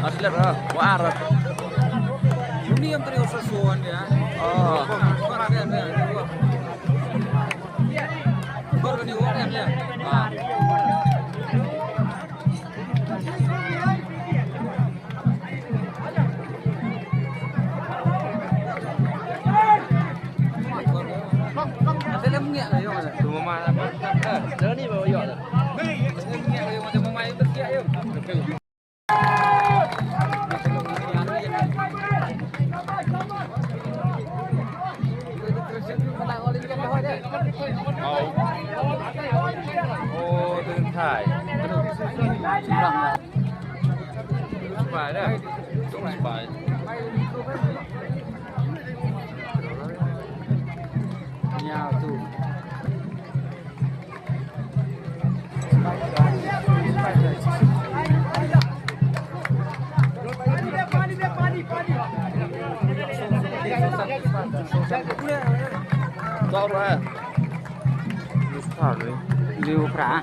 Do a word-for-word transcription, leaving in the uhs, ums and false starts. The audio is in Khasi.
Atlet, ah, wah, ah. Ini yang tadi usah suan ya. Oh. Kor ada, ada, ada. Kor ini wak ya. Ah. Ada lem ngiak lah, yuk. Cuma mah apa? Eh, dah ni bawa yuk. Lem ngiak lah, yuk. Ada mama itu siap, yuk. Oh, oh, tu Thai. Spy dah. Spy. Ya, tu. Tao ra. Liu phra.